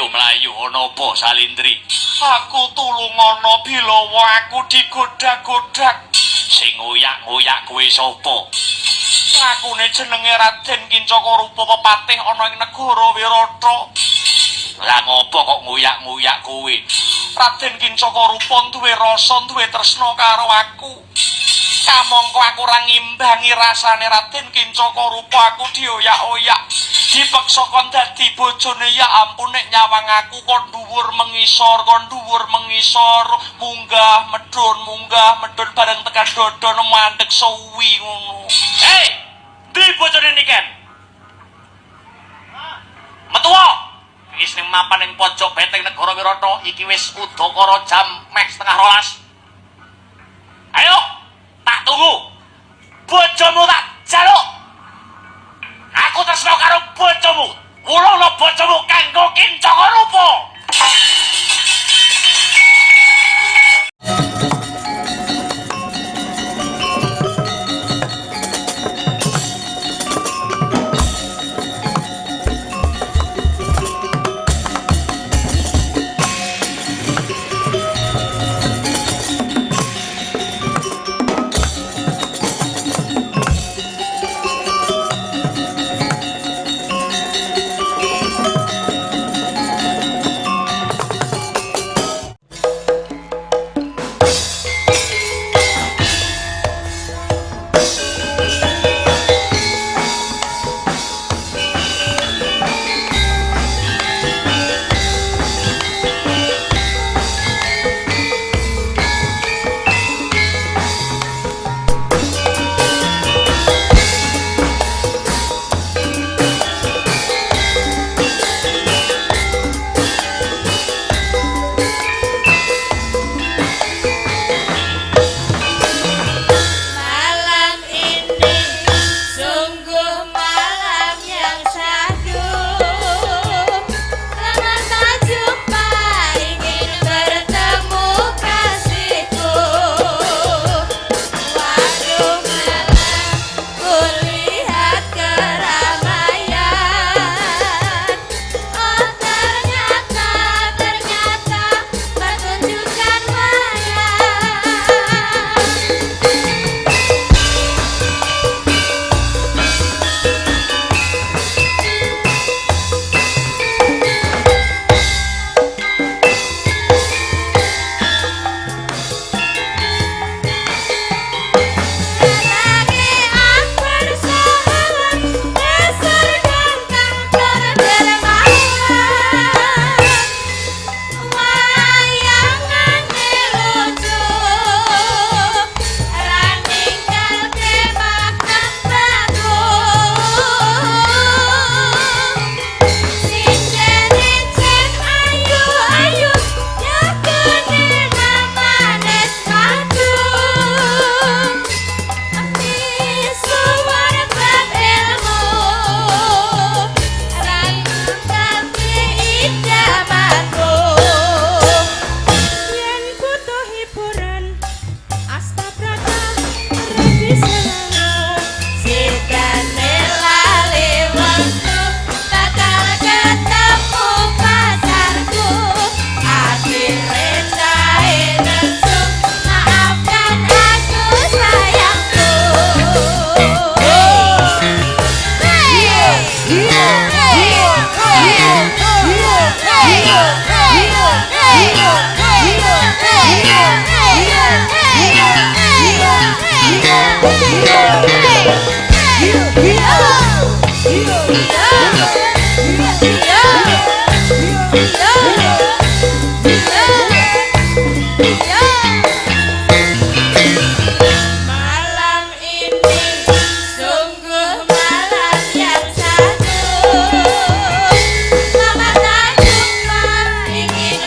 Ayo mlayu ana apa Salindri? Aku tulungono Bilawa, aku digodak-godak. Sing ngoyak-ngoyak kowe sapa? Ngakune jenenge Raden Kincaka Rupa pepatih ana ing negara Wirata. Lah ngopo kok ngoyak-ngoyak kowe? Raden Kincaka Rupa duwe rasa, duwe tresna karo aku. Kamangka aku ora ngimbangi rasane Raden Kincaka Rupa, aku dioyak-oyak. Dipeksa kon dadi bojone. Ya ampun, nek nyawang aku kon dhuwur mengisor, kon dhuwur mengisor, munggah medhun, munggah medhun, bareng tekan dodon mandek suwi ngono. Hei, ndi bojone Niken? Metuwa. Wis ning mapan ning pojok beteng negara Wirata iki wis udakara jam meh 11.30. Ayo, tak tunggu. Bojomu tak jaluk. Aku tresno karo bojomu. Wulungno bojomu kanggo Kincaka Rupa. Malam ini sungguh malam yang satu. Lama tak jumpa, ingin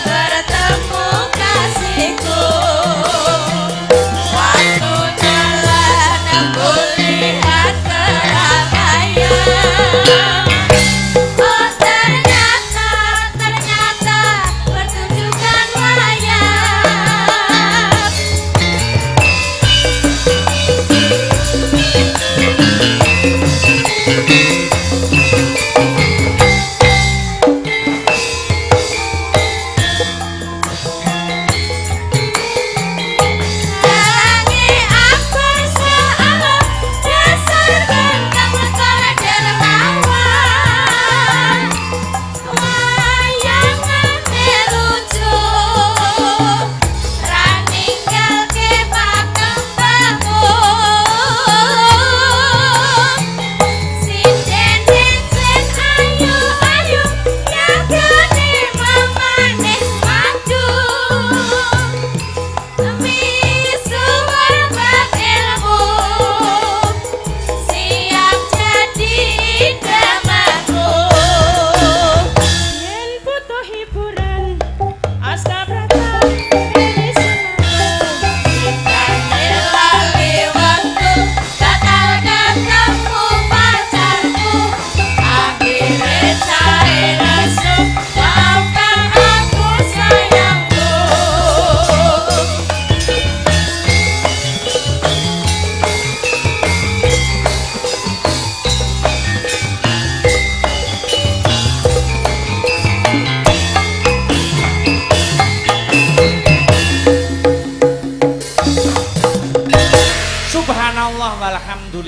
bertemu kasihku. Waktu jalan aku lihat keramaian.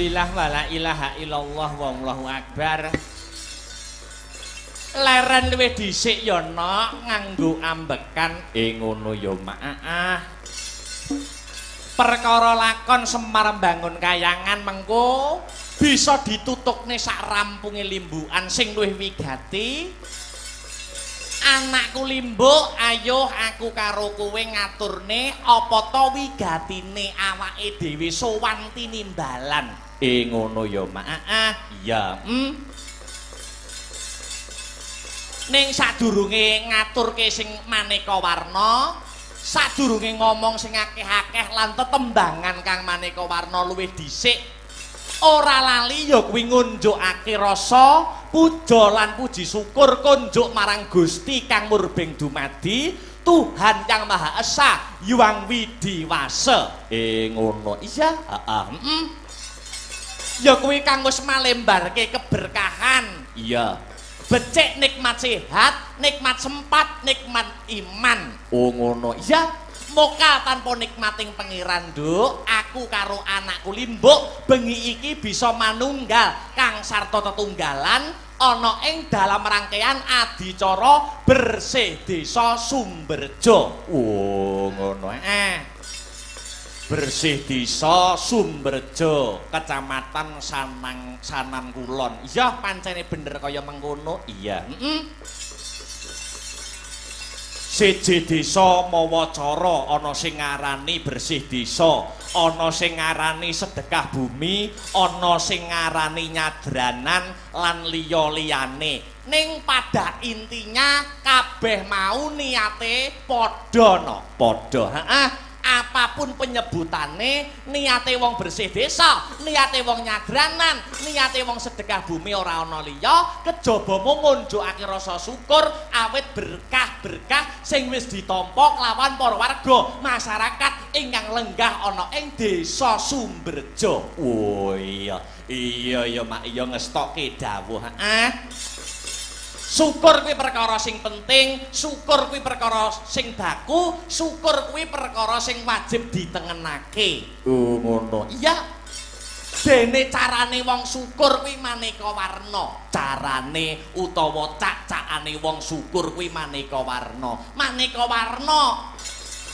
Alhamdulillah wala ilaha illallah wallahu akbar. Leren luwih dhisik ya nok nganggo ambekan ngono ya mak. Perkara lakon Semar mbangun kayangan mengko bisa ditutukne sak rampunge limbukan sing luwih wigati. Anakku Limbuk, ayo aku karo kowe ngaturne apa to wigatine awake dhewe sowan tinimbalan. Ngono ya mak. Iya. Ning sadurunge ngaturke sing maneka warna, sadurunge ngomong sing akeh-akeh lan tetembangan kang maneka warna luwih dhisik, ora lali ya kuwi ngunjukake rasa puja lan puji syukur kunjuk marang Gusti kang murbeng dumadi, Tuhan Yang Maha Esa, Hyang Widhi Wasa. Ngono. Iya, heeh. Ya kuwi kang wis malembarke keberkahan. Iya. Becik nikmat sehat, nikmat sempat, nikmat iman. Oh ngono. Iya. Moka tanpa nikmating pangeran, Nduk, aku karo anakku Limbuk bengi iki bisa manunggal kang sarta tetunggalan ana ing dalam rangkaian adicara bersih desa Sumberjo. Oh ngono. Bersih desa Sumberjo, kecamatan Sanan Kulon. Iya, pancene bener kaya mengkono. Iya. Siji desa mawa cara, ana sing ngarani bersih desa, ana sing ngarani sedekah bumi, ana sing ngarani nyadranan lan liya-liyane. Ning pada intinya kabeh mau niate padha no. Padha. Heeh. Apapun penyebutane, niate wong bersih desa, niate wong nyadranan, niate wong sedekah bumi ora ana liya kejaba mung ngunjukake rasa syukur awit berkah-berkah sing wis ditampa kelawan para warga masyarakat ingkang lenggah ana ing desa Sumberjo. Oh iya, iya ya mak, iya ngestokke dawuh. Heeh. Syukur kuwi perkara sing penting, syukur kuwi perkara sing baku, syukur kuwi perkara sing wajib ditengenake. Oh ngono. Iya. Dene carane wong syukur kuwi maneka warna. Carane utawa cak-cakane wong syukur kuwi maneka warna. Maneka warna.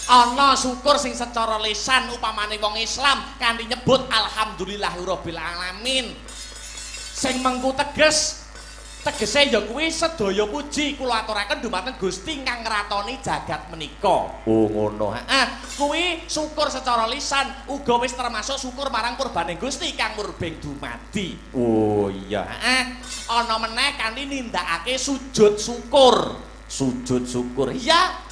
Ana syukur sing secara lisan upamane wong Islam kanthi nyebut alhamdulillahirabbil alamin. Sing mengku teges tegese ya kuwi sedaya puji kula aturaken dumateng Gusti kang ngratoni jagat menika. Oh ngono. Heeh. Kuwi syukur secara lisan uga wis termasuk syukur marang kurbane Gusti kang murbeng dumadi. Oh iya. Heeh. Ana meneh kanthi nindakake sujud syukur. Sujud syukur. Iya.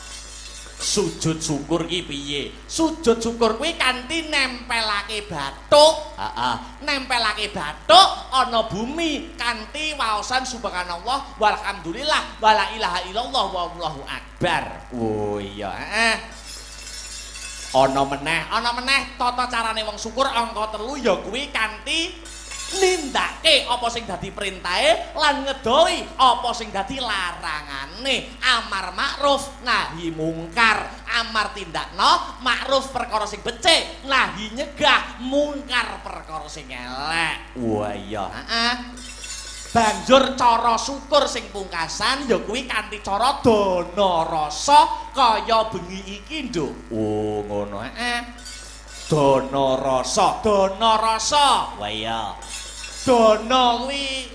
Sujud syukur ki piye? Sujud syukur kuwi kanthi nempelake bathuk. Heeh. Nempelake bathuk ana bumi kanthi waosan subhanallah walhamdulillah wala ilaha illallah wallahu akbar. Oh iya, heeh. Ana meneh tata carane wong syukur angka 3 ya kuwi kanthi nindake apa sing dadi perintahe lan ngedohi apa sing dadi larangane. Amar ma'ruf nahi mungkar. Amar tindakno ma'ruf perkara sing becik, nahi nyegah mungkar perkara sing elek. Wah iya, heeh. Banjur cara syukur sing pungkasan ya kuwi kanthi cara dana rasa kaya bengi iki, Nduk. Oh ngono, heeh. Dana rasa, dana rasa. Wah iya. Dana kuwi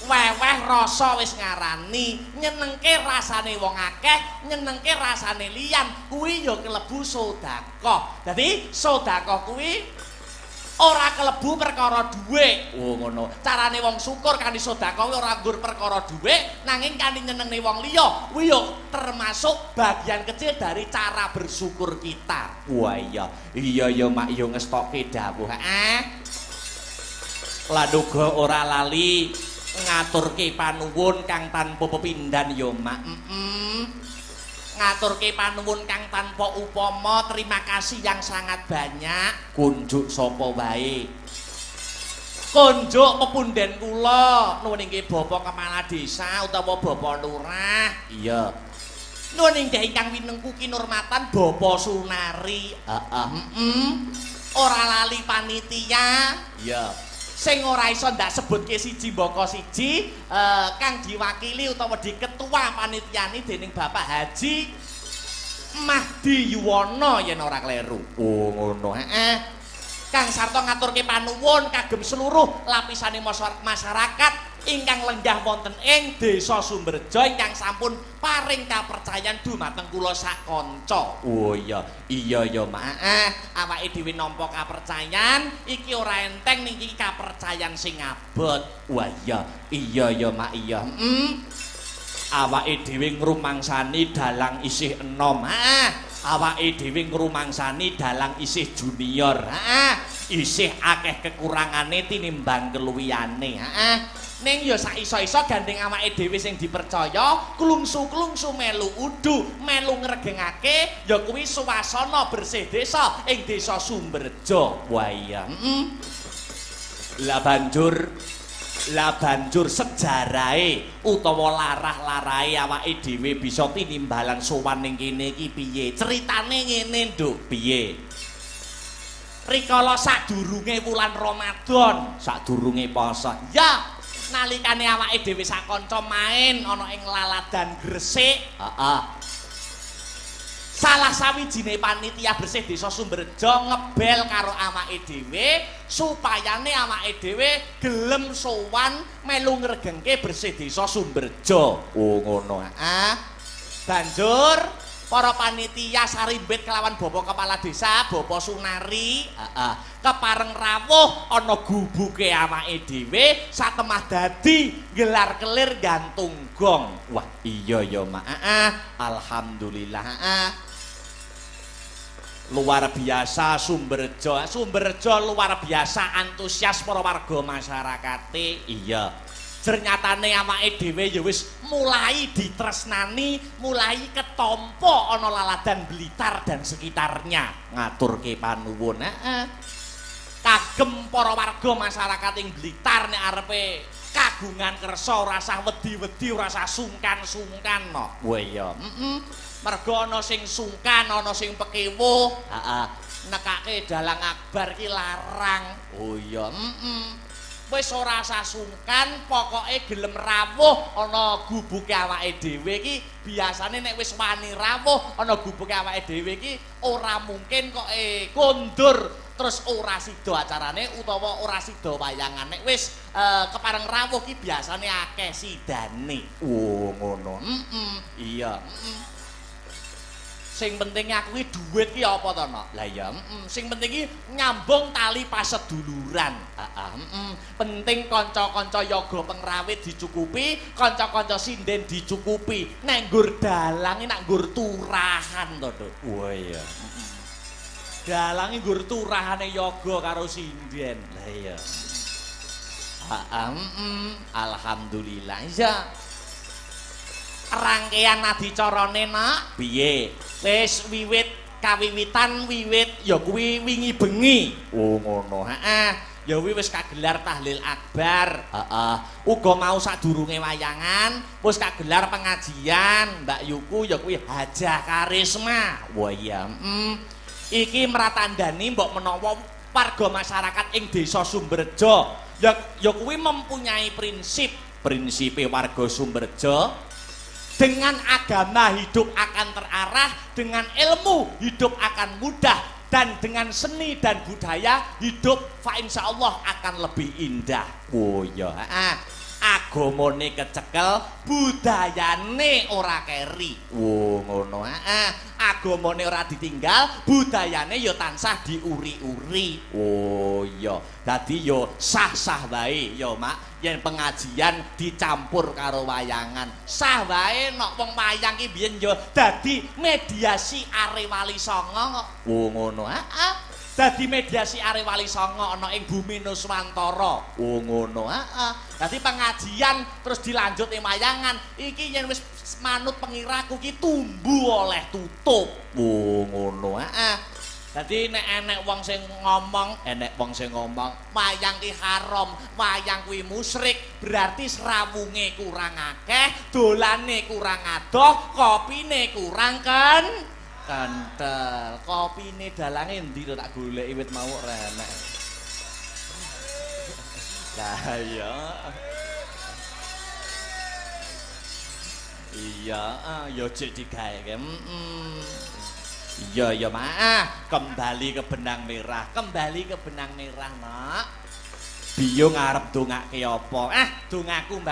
weweh rasa wis ngarani, nyenengke rasane wong akeh, nyenengke rasane liyan, kuwi ya kelebu sedekah. Dadi sedekah kuwi ora kelebu perkara dhuwit. Oh ngono. Carane wong syukur kanthi sedekah kuwi ora nggur perkara dhuwit, nanging kanthi nyenengne wong liya, kuwi ya termasuk bagian kecil dari cara bersyukur kita. Wah iya. Iya ya mak ya ngestokke dawuh. Heeh. Lan uga ora lali ngaturke panuwun kang tanpa pepindhan ya mak. Ngaturke panuwun kang tanpa upama, terima kasih yang sangat banyak. Kunjuk sapa wae? Kunjuk pepunden kula, nuwun inggih Bapak Kepala Desa utawa Bapak Lurah. Iya. Nuwun inggih ingkang winengku kinurmatan Bapak Sunari. Heeh. Ora lali panitia. Iya. Sing ora iso ndak sebutke siji mbaka siji, kang diwakili utawa diketua panitiane dening Bapak Haji Mahdi Yuwono yen ora kleru. Oh ngono. Heeh. Kang sarta ngaturke panuwun kagem seluruh lapisane masyarakat ingkang lenggah wonten ing Desa Sumberjo ingkang sampun paring kapercayan dumateng kula sak kanca. Oh iya, iya ya Mak. Awake dhewe nampa kapercayan iki ora enteng niki kapercayan sing abot. Wah iya, iya ya Mak, iya. Awake dhewe ngrumangsani dalang isih enom. Heeh. Awake dhewe ngrumangsani dalang isih junior. Heeh. Isih akeh kekurangane tinimbang keluwihane. Heeh. Ning ya sak iso-iso gandeng awake dhewe sing dipercaya, klungsu-klungsu melu udu, melu ngregengake ya kuwi suasana bersih desa ing Desa Sumberjo. Wah iya. Heeh. Lah banjur sejarahe utawa larah-larahe awake dhewe bisa tinimbalan sowan ning kene iki piye? Ceritane ngene, Nduk. Piye? Rikala sadurunge wulan Ramadan, sadurunge poso. Ya, nalikane awake dhewe sak kanca main ana ing Laladan Gresik. Heeh. Salah sawijine panitia bersih Desa Sumberjo ngebel karo awake dhewe supayane awake dhewe gelem sowan melu ngregengke bersih Desa Sumberjo. Oh ngono. Heeh. Banjur para panitia sarimbit kelawan Bapak Kepala Desa, Bapak Sunari, heeh, kepareng rawuh ana gubuke awake dhewe satemah dadi gelar kelir gantung gong. Wah, iya ya, Mak. Heeh. Alhamdulillah. Heeh. Luar biasa Sumberjo. Sumberjo luar biasa antusias para warga masyarakate. Iya. Jernyatane awake dhewe ya wis mulai ditresnani, mulai ketampa ana Laladan Blitar dan sekitarnya. Ngaturke panuwun. Heeh. Kagem para warga masyarakat ing Blitar nek arepe kagungan kersa ora usah wedi-wedi, ora usah sungkan-sungkan no. Wah iya. Heeh. Mergo ana sing sungkan, ana sing pekewuh. Heeh. Nekake dalang akbar ki larang. Oh iya. Heeh. Wis ora usah sungkan, pokoke gelem rawuh ana gubuke awake dhewe iki biasane nek wis wani rawuh ana gubuke awake dhewe iki ora mungkin kok kondur terus ora sida acarane utawa ora sida wayangan. Nek wis kepareng rawuh ki biasane akeh sidane. Oh ngono. Heeh. Iya. Heeh. Sing penting aku ki dhuwit ki apa to, Nok? Lah iya, heeh. Sing penting ki nyambung tali paseduluran. Heeh, heeh. Penting kanca-kanca yoga pengrawit dicukupi, kanca-kanca sinden dicukupi. Nek nggur dalange nak nggur turahan to, Nduk. Wah iya. Heeh. Dalange nggur turahane yoga karo sinden. Lah iya. Heeh, heeh. Alhamdulillah. Iya. Rangkaian adicarane, Nak. Piye? Wis wiwit kawiwitan wiwit ya kuwi wingi bengi. Oh ngono. Heeh. Ya kuwi wis kagelar tahlil akbar. Heeh. Uga mau sadurunge wayangan wis kagelar pengajian Mbak Yuku ya kuwi Hajah Karisma. Wah iya. Heeh. Iki mratandani mbok menawa warga masyarakat ing Desa Sumberjo ya kuwi mempunyai prinsip. Prinsipe warga Sumberjo dengan agama hidup akan terarah, dengan ilmu hidup akan mudah, dan dengan seni dan budaya hidup fa insyaallah akan lebih indah. Oh iya, heeh. Agamane kecekel, budayane ora keri. Oh ngono, heeh. Agamane ora ditinggal, budayane ya tansah diuri-uri. Oh iya, dadi ya sah-sah wae ya, Mak. Yen pengajian dicampur karo wayangan. Sah wae nok wong wayang ki biyen ya dadi mediasi are wali songo kok. Oh ngono, heeh. Dadi mediasi are wali songo ana ing bumi Nuswantara. Oh ngono, heeh. Dadi pengajian terus dilanjut ing wayangan. Iki yen wis manut pengiraku ki tumbu oleh tutup. Oh ngono, heeh. Dadi nek enek wong sing ngomong, enek wong sing ngomong wayang ki haram, wayang kuwi musyrik, berarti srawunge kurang akeh, dolane kurang adoh, kopine kurang Kentel. Kopine dalange endi to tak goleki wit mau remek. Lah iya. Iya, ya jek digawe. Iya, iya, Mak. Kembali ke benang merah, kembali ke benang merah, Mak. Biyung arep ndongake apa? Ah, dongaku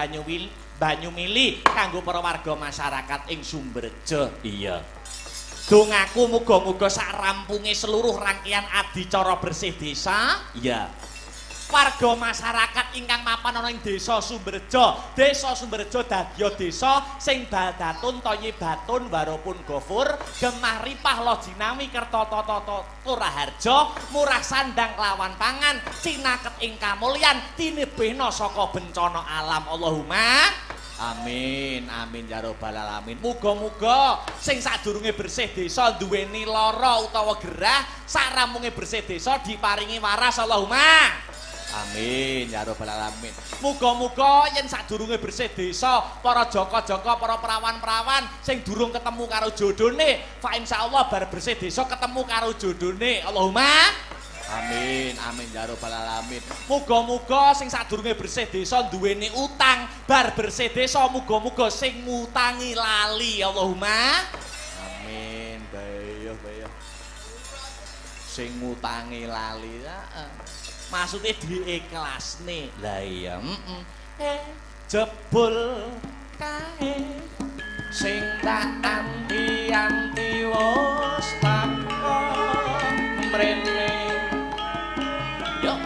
Banyumili kanggo para warga masyarakat ing Sumberjo. Iya. Dongaku muga-muga sak rampunge seluruh rangkaian adicara bersih desa. Iya. Warga masyarakat ingkang mapan ana ing Desa Sumberjo. Desa Sumberjo dadiya desa sing baldatun thayyibatun warupun gofur, gemah ripah lojinawi kerta tata raharja, murah sandang kelawan pangan, cinaket ing kamulyan, tinebihna saka bencana alam. Allahumma amin, amin ya rabbal alamin. Muga-muga sing sadurunge bersih desa duweni lara utawa gerah, sak rampunge bersih desa diparingi waras. Allahumma amin ya rabbal alamin. Muga-muga yen sadurunge bersih desa para jaka-jaka, para perawan-perawan sing durung ketemu karo jodone, fa insyaallah bar bersih desa ketemu karo jodone. Allahumma amin, amin ya rabbal alamin. Muga-muga sing sadurunge bersih desa duweni utang, bar bersih desa muga-muga sing ngutangi lali. Allahumma amin. Bayo bayo. Sing ngutangi lali. Heeh. Maksudnya diikhlasne. Lah iya, jebul kae sing tak anti-anti wis teko mrene. Yo.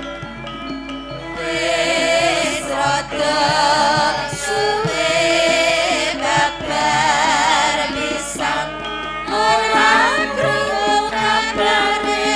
Wis rada suwe babar pisan ora krungu kabare.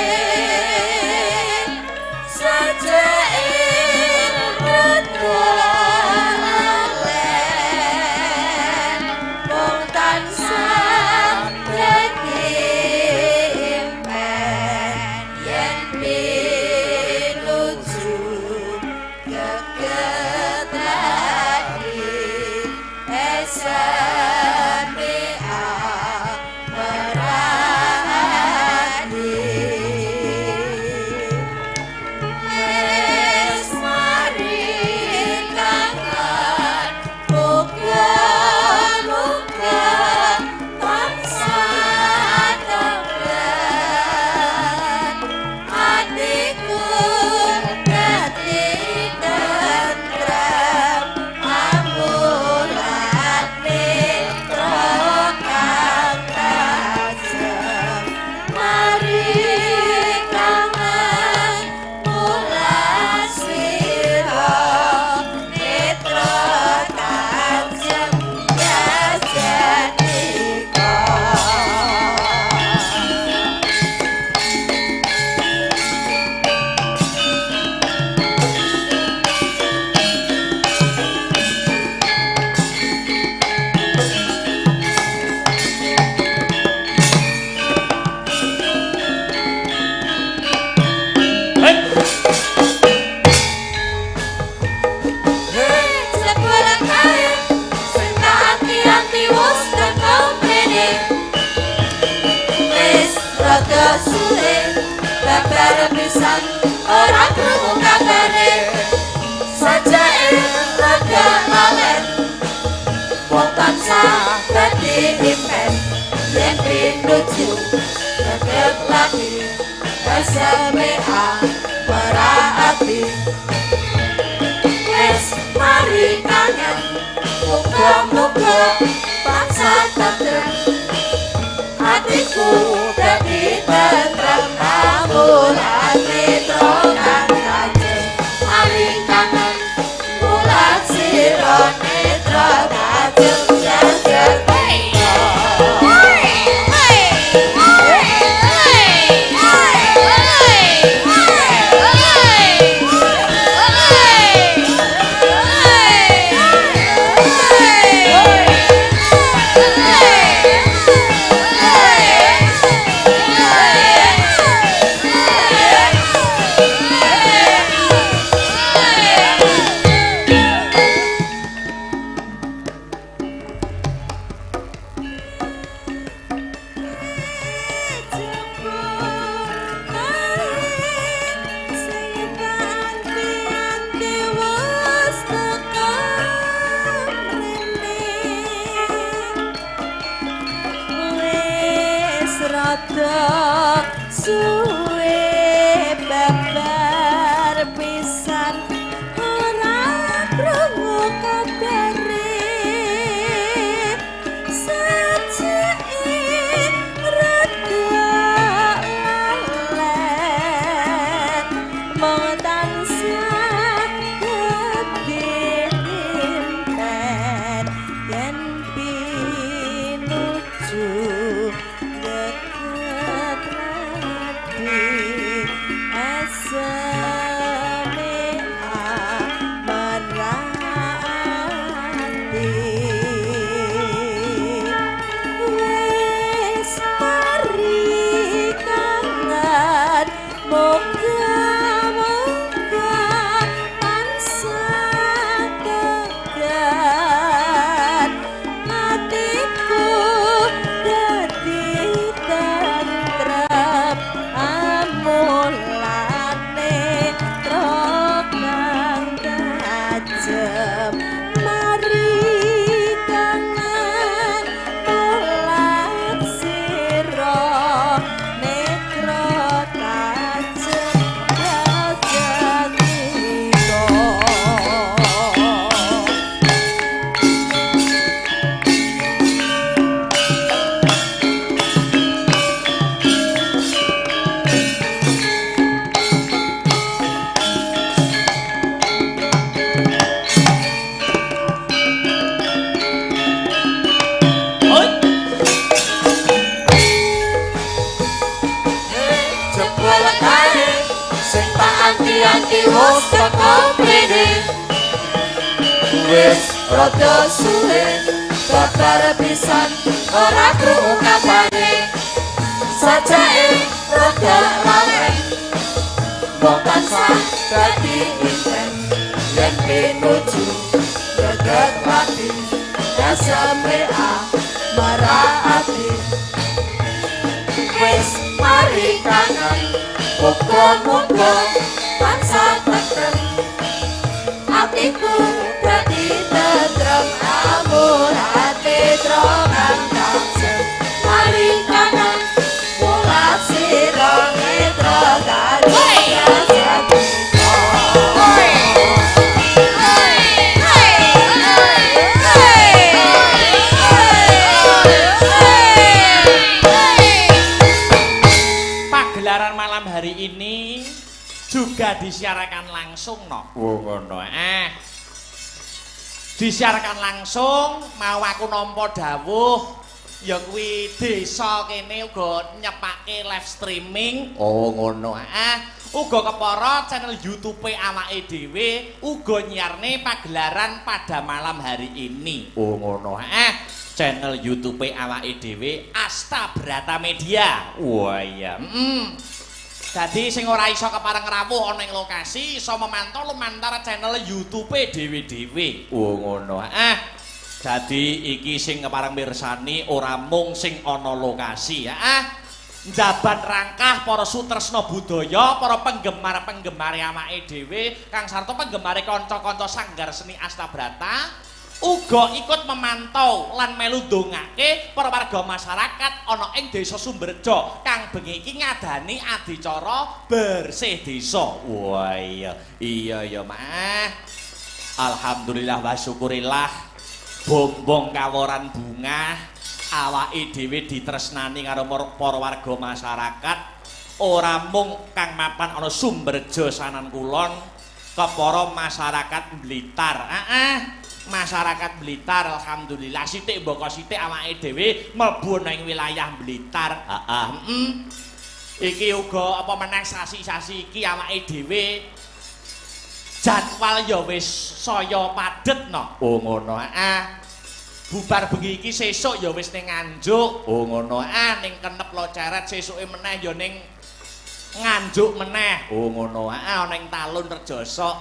Ora krungu kabare sajake rada lalen wong tansah dadi impen yen pinuju tetep lagi SMA ora ati wis mari kangen muga-muga tansah tentrem atiku dadi tentrem amulan netra kang tajem mari kangen mulat sira netra tajem jagat. Hey! rada suwe babar pisan ora krungu kabare sajake rada lalen mung tansah dadi impen yen pinuju deket radi aseme amarati wis mari kangen moga-moga tansah tegar atiku dadi tentrem amulane kang tajem mari kangen mulat sira netra tajem jajatira. Oi. Jebul kae sing tak anti-anti wis teko mrene. Wis rada suwe babar pisan ora krungu kabare. Sajake rada lalen mung tansah dadi impen yen pinuju deket lati dasame amarati. Wis mari kangen muga-muga tansah tentrem atiku dadi tentrem amurate kang tajem mari kangen mulat sira netra Pagelaran malam hari ini juga disiarkan langsung no. Oh ngono. Disiarkan langsung mau aku nampa dawuh ya kuwi desa kene uga nyepake live streaming. Oh ngono. Uga kepara channel YouTube awake dhewe uga nyiarne pagelaran pada malam hari ini. Oh ngono. Channel YouTube awake dhewe Asta Brata Media. Wah iya. Dadi sing ora iso kepareng rawuh ana ing lokasi iso memantau lumantar channel YouTube dhewe-dhewe. Oh ngono. Dadi iki sing kepareng mirsani ora mung sing ana lokasi. Njabat rangkah para sutresna budaya, para penggemar-penggemare awake dhewe, kang sarta penggemare kanca-kanca Sanggar Seni Asta Brata uga ikut memantau lan melu ndongake para warga masyarakat ana ing Desa Sumberjo kang bengi iki ngadani adicara bersih desa. Wah iya, iya ya mah. Alhamdulillah wa syukurillah bombong kaworan bunga awake dhewe ditresnani karo para warga masyarakat ora mung kang mapan ana Sumberjo Sanan Kulon kepara masyarakat Blitar. Masyarakat Blitar alhamdulillah sithik mbaka sithik awake dhewe mlebu nang wilayah Blitar. Iki uga apa meneh sasi-sasi iki awake dhewe jadwal ya wis saya padhet no. Oh ngono. Bubar bengi iki sesuk ya wis ning Nganjuk. Oh ngono. Ning Kenep Loceret sesuke meneh ya ning Nganjuk meneh. Oh ngono. Ana ning Talun Rejoso.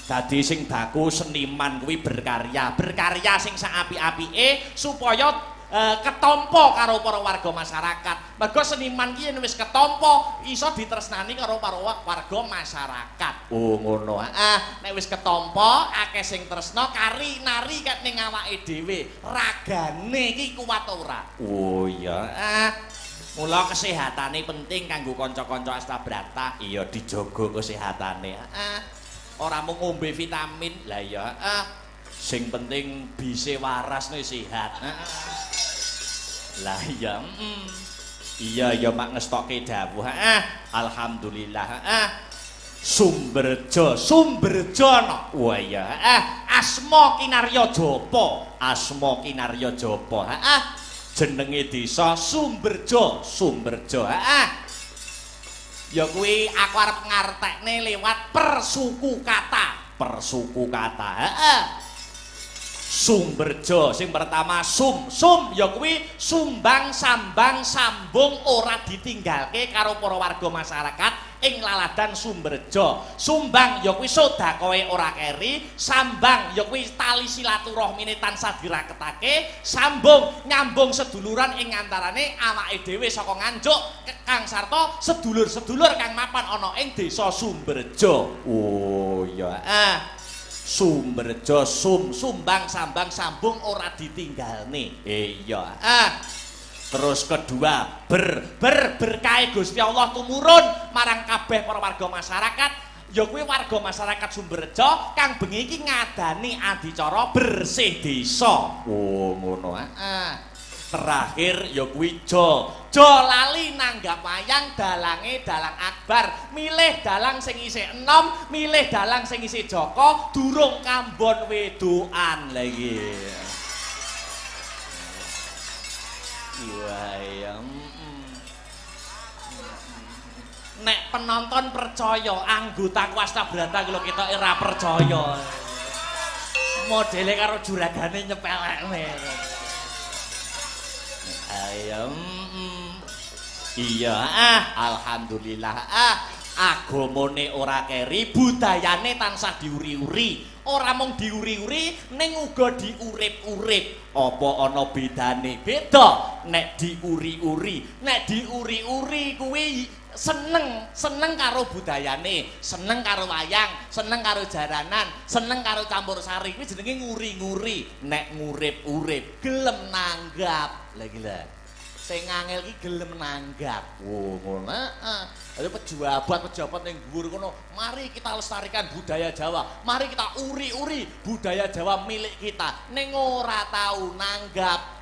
Dadi sing baku seniman kuwi berkarya, berkarya sing sak apik-apike supaya ketampa karo para warga masyarakat. Mergo seniman ki yen wis ketampa iso ditresnani karo para warga masyarakat. Oh ngono. Heeh, nek wis ketampa akeh sing tresna kari nari ket ning awake dhewe. Ragane iki kuat ora? Oh iya. Heeh. Mula kesehatane penting kanggo kanca-kanca Astabrata. Iya dijaga kesehatane. Heeh. Ora mung ngombe vitamin. Lah iya, heeh. Sing penting bise waras nih sehat. Heeh. Lah iya, Iya ya mak ngestokke dawuh. Heeh. Alhamdulillah. Heeh. Sumberjo, Sumberjo no. Wah iya, heeh. Asma Kinarya Japa, Asma Kinarya Japa. Heeh. Jenenge desa Sumberjo, Sumberjo. Heeh. Ya kuwi aku arep ngartekne lewat persuku kata, persuku kata. Heeh. Sumberjo sing pertama sum, sum ya kuwi sumbang sambang sambung ora ditinggalke karo para warga masyarakat ing laladan Sumberjo. Sumbang ya kuwi sedekahe ora keri, sambang ya kuwi tali silaturahmine tansah diraketake, sambung nyambung seduluran ing antarane awake dhewe saka Nganjuk kang sarta sedulur-sedulur kang mapan ana ing desa Sumberjo. Oh iya. Sumberjo sum, sumbang sambang sambung ora ditinggalne. Iya. Terus kedua, ber ber berkahe Gusti Allah tumurun marang kabeh para warga masyarakat. Ya kuwi warga masyarakat Sumberjo kang bengi iki ngadani adicara bersih desa. Oh ngono. Heeh. Terakhir ya kuwi jo. Jo lali nanggap wayang dalange dalang akbar, milih dalang sing isih enom, milih dalang sing isih jaka, durung kambon wedoan. Lha iki. Wah iya. Nek penonton percaya, anggota Astabrata ki lho ketoke ora percaya. Modele karo juragane nyepelekne. Ayo. Iya, alhamdulillah. Agamane ora keri, budayane tansah diuri-uri. Ora mung diuri-uri, ning uga diurip-urip. Apa ana bedane? Beda nek diuri-uri. Nek diuri-uri kuwi seneng, seneng karo budayane, seneng karo wayang, seneng karo jaranan, seneng karo campur sari. Kuwi jenenge nguri-nguri. Nek ngurip-urip, gelem nanggap. Lah iki lho. Sing angel iki gelem nanggap. Oh, ngono. Heeh. Ayo pejabat-pejabat ning dhuwur kono, mari kita lestarikan budaya Jawa. Mari kita uri-uri budaya Jawa milik kita. Ning ora tau nanggap,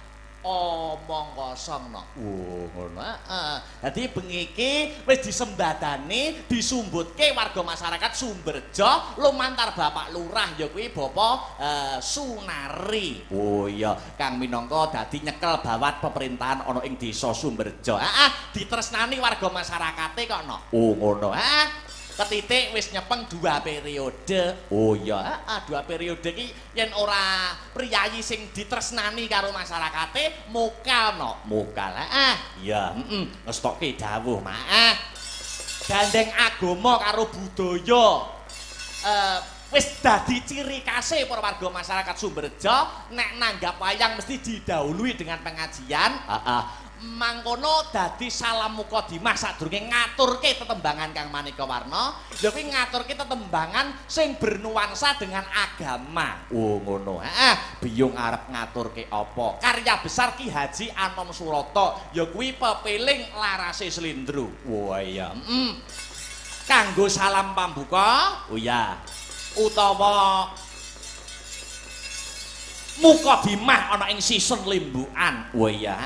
omong kosong no. Oh, ngono. Heeh. Dadi bengi iki wis disembadani, disumbutke warga masyarakat Sumberjo lumantar Bapak Lurah ya kuwi Bapak Sunari. Oh iya, kang minangka dadi nyekel bawat pemerintahan ana ing desa Sumberjo. Heeh, ditresnani warga masyarakate kok no. Oh, ngono. Heeh. Ketitik wis nyepeng 2 periode. Oh iya, heeh, 2 periode iki yen ora priyayi sing ditresnani karo masyarakate mokal no. Mokal. Heeh. Iya, heeh, ngestokke dawuh, Mak. Gandeng agama karo budaya. Wis dadi ciri khase para warga masyarakat Sumberjo nek nanggap wayang mesti didahului dengan pengajian. Heeh. Mangkono dadi salam mukadimah sadurunge ngaturke tetembangan kang maneka warna, ya kuwi ngaturke tetembangan sing bernuansa dengan agama. Oh ngono. Heeh, biyung arep ngaturke apa? Karya besar Ki Haji Anom Suroto, ya kuwi pepeling larase slendro. Wah iya. Kanggo salam pambuka, oh iya. Utawa mukadimah ana ing season limbukan. Wah iya,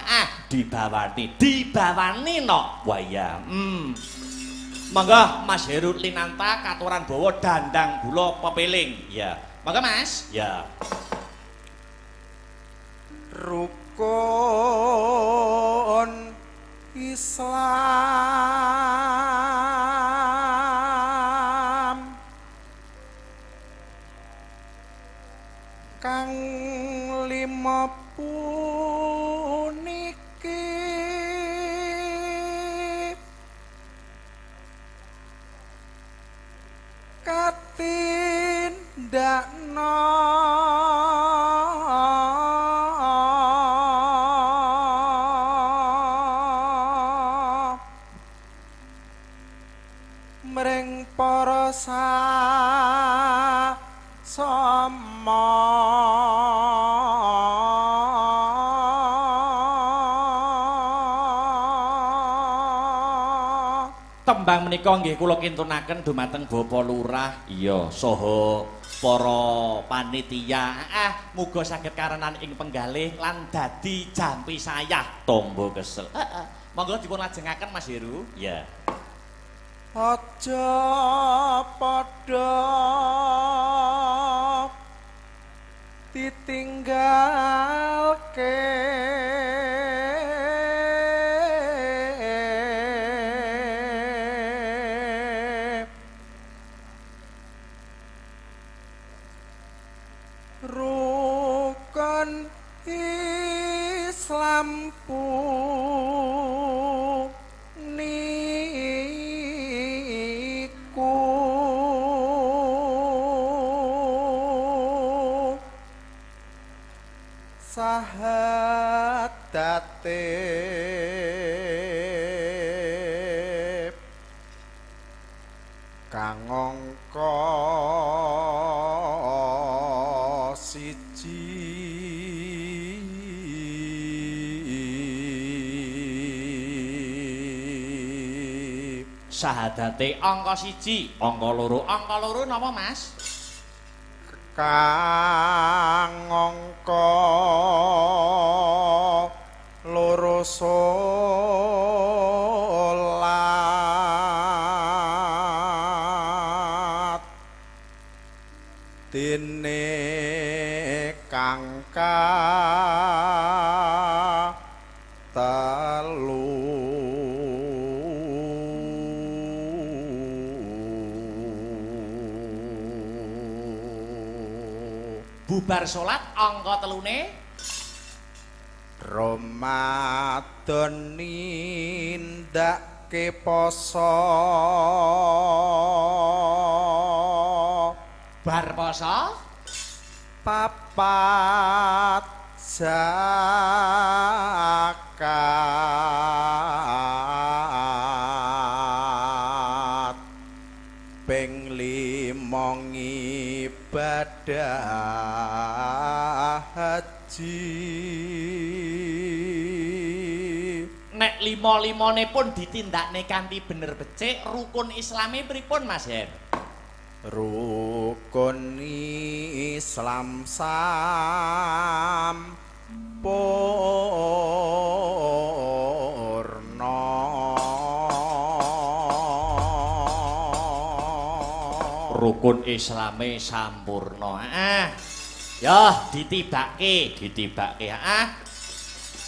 dibawani, dibawani no. Wah iya. Monggo Mas Heru Linanta katuran bawa dandang gula pepeling. Ya. Monggo Mas. Ya. Rukun Islam kang lima puniki katindakno Tembang menika nggih kula kintunaken dumateng Bapak Lurah, iya, saha para panitia. Ah, muga saged karenan ing penggalih lan dadi jampi sayah tombo kesel. Heeh. Monggo dipun lajengaken Mas Heru. Iya. Aja padha ditinggalke rukun Islam puniku sahadate kang angka siji Sahadate angka 1, angka 2, angka 2 napa Mas? Kang angka 2 salat dene kang telu bubar salat angka 3 Ramadan nindakake poso bar poso 4 zakat ping 5 ngibadah haji. Nek lima-limane pun ditindakne kanthi bener becik, rukun Islame pripun Mas Her? Rukun Islam sampurna. Rukun Islame sampurna. Ah. Ya, ditibake, ditibake. Ah.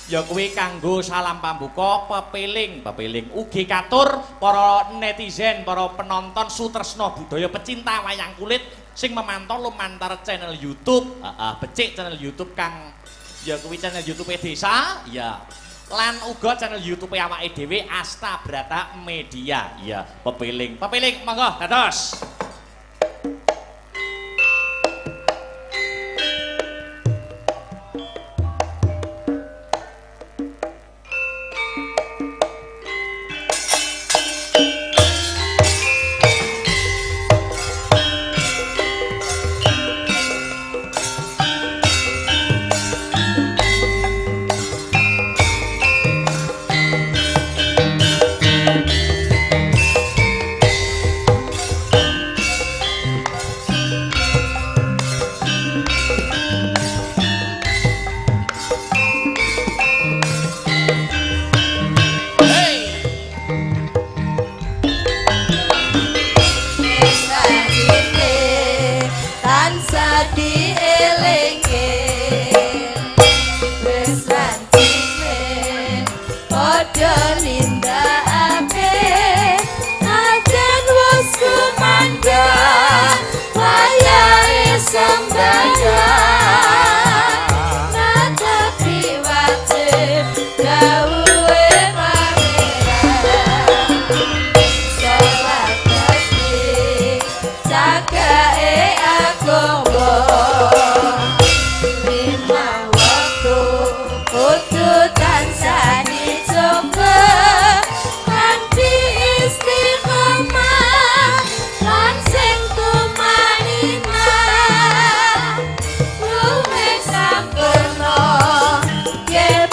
Ya kuwi kanggo salam pambuka pepeling, pepeling ugi katur para netizen, para penonton sutresna budaya pecinta wayang kulit sing memantau lumantar channel YouTube. Heeh, becik channel YouTube kang ya kuwi channel YouTube desa, ya. Lan uga channel YouTube awake dhewe Asta Brata Media. Ya, pepeling. Pepeling monggo dados.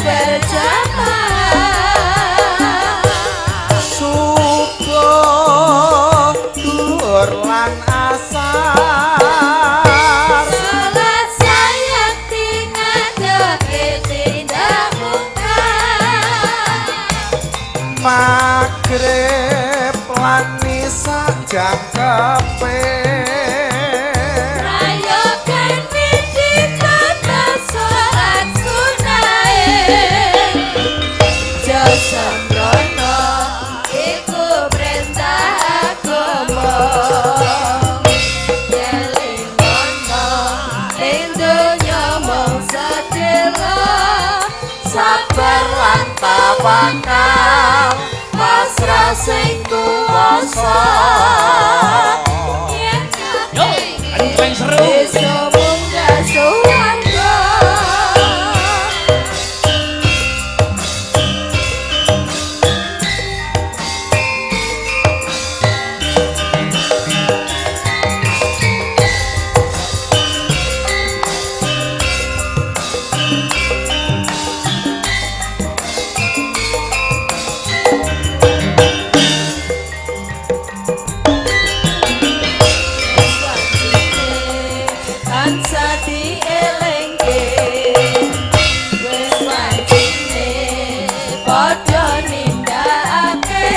Berjamaah. Syukur. Magrib lan isya jangkepe. Prayogane ditata salat sunahe. Jo sembrono iku perintah agama. Elingono ing donya mung sedhela. Sabar lan tawakal, pasrah sing kuwasa. Yen Yo, paling seru. Besok munggah swarga. Tansah dielingke, wis wajine padha nindakake.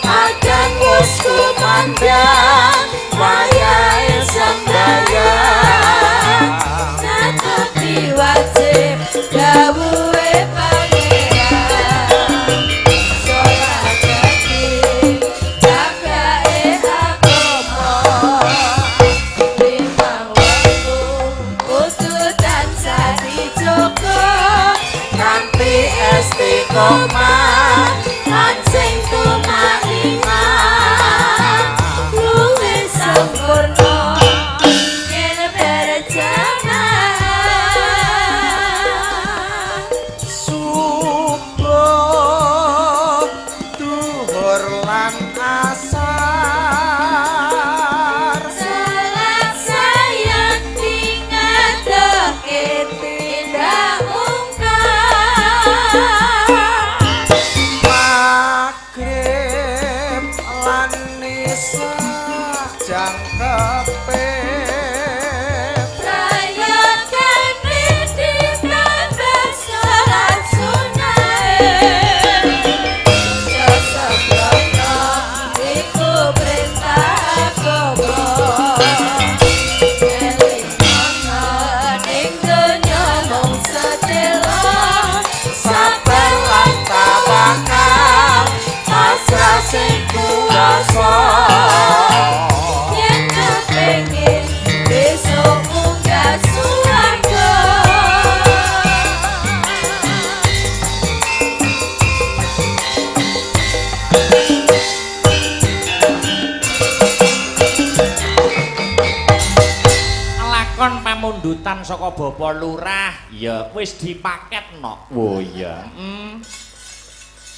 Adan wis kumandhang, wayahe sembahyang. Natuti wajib dawuhe Pangeran. Salat dadi jagake agama. Limang wektu kudu tansah dijaga Kanthi istiqomah lan sing tumaninah luwih sempurna yen berjamaah. Subuh, duhur lan asar. Salat sayang dingadake tindak mungkar. Magrib lan isya jangkepe. Prayogane ditambah salat sunahe. Jo sembrono iku perintah agama. Elingono ning donya mung sedhela. Sabar lan tawakal, pasrah sing kuwasa. Yen kepengin besok munggah swarga. Lakon pamundutan saka Bapak Lurah ya wis dipaketno. Oh iya.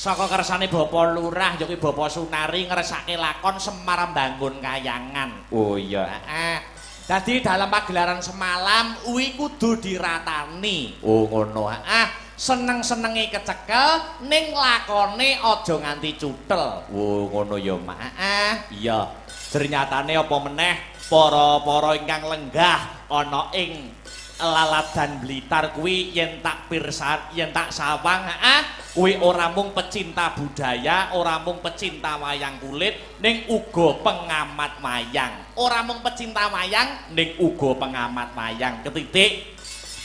Saka kersane Bapak Lurah ya kuwi Bapak Sunari ngresake lakon Semar Mbangun Kayangan. Oh iya. Heeh. Dadi dalam pagelaran semalam kuwi kudu diratani. Oh ngono. Heeh. Seneng-senenge kecekel ning lakone aja nganti cutel. Oh ngono ya, Mak. Heeh. Iya. Ternyatane apa meneh para-para ingkang lenggah ana ing Laladan Blitar kuwi yen tak pirsa, yen tak sawang, heeh, kuwi ora mung pecinta budaya, ora mung pecinta wayang kulit, ning uga pengamat wayang. Ora mung pecinta wayang, ning uga pengamat wayang. Ketitik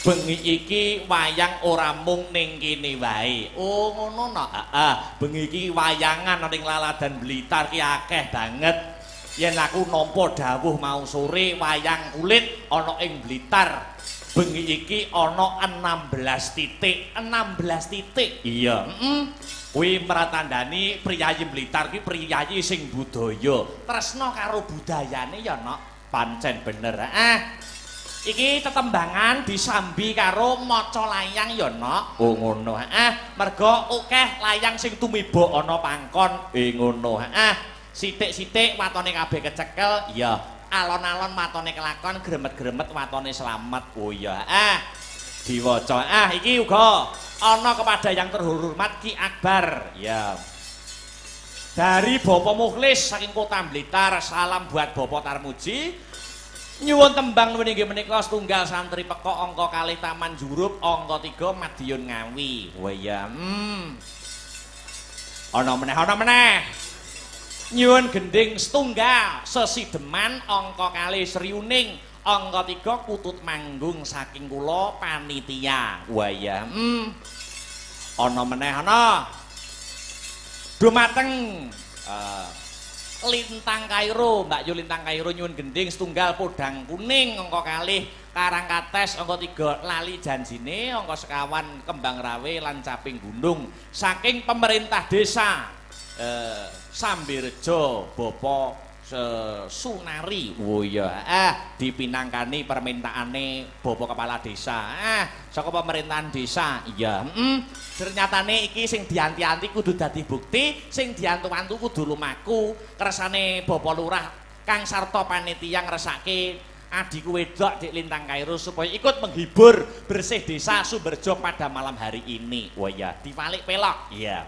bengi iki wayang ora mung ning kene wae. Oh ngono no. Heeh, bengi iki wayangan ning Laladan Blitar ki akeh banget. Yen aku nampa dawuh mau sore wayang kulit ana ing Blitar bengi iki ana 16 titik. 16 titik. Iya. Heeh. Kuwi mratandani priyayi Blitar ki priyayi sing budaya. Tresna karo budayane ya, Nok. Pancen bener. Heeh. Iki tetembangan disambi karo maca layang ya, Nok. Oh ngono. Heeh. Merga akeh layang sing tumiba ana pangkon. Ngono. Heeh. Sithik-sithik watone kabeh kecekel, iya. Alon-alon watone kelakon, gremet-gremet watone slamet. Oh iya. Ah, diwaca. Ah, iki uga ana kepada yang terhormat Ki Akbar. Ya. Dari Bapak Mukhlis saking Kota Blitar, salam buat Bapak Tarmuji. Nyuwun tembang nuwun inggih menika setunggal santri pekok angka 2 Taman Jurub, angka 3 Madiun Ngawi. Oh iya. Ana meneh, ana meneh. Nyuwun gending setunggal sesideman angka kalih Sriuning, angka 3 Kutut Manggung saking kula panitia. Wah iya. Ana meneh ana. Dumateng Lintang Kairo, Mbak Yu Lintang Kairo nyuwun gending setunggal podang kuning angka kalih Karangkates angka 3 lali janjine angka sekawan Kembang Rawe lan Caping Gunung saking pemerintah desa Sambirejo Bapak Sunari. Oh iya, dipinangkani permintaane Bapak Kepala Desa. Saka pemerintahan desa. Iya, Ternyatane iki sing dianti-anti kudu dadi bukti, sing diantu-antu kudu lumaku. Kersane Bapak Lurah Kang Sarto panitia ngresake adikku wedok Dik Lintang Kairo supaya ikut menghibur bersih desa Sumberjo pada malam hari ini. Oh iya, diwalik pelok. Iya.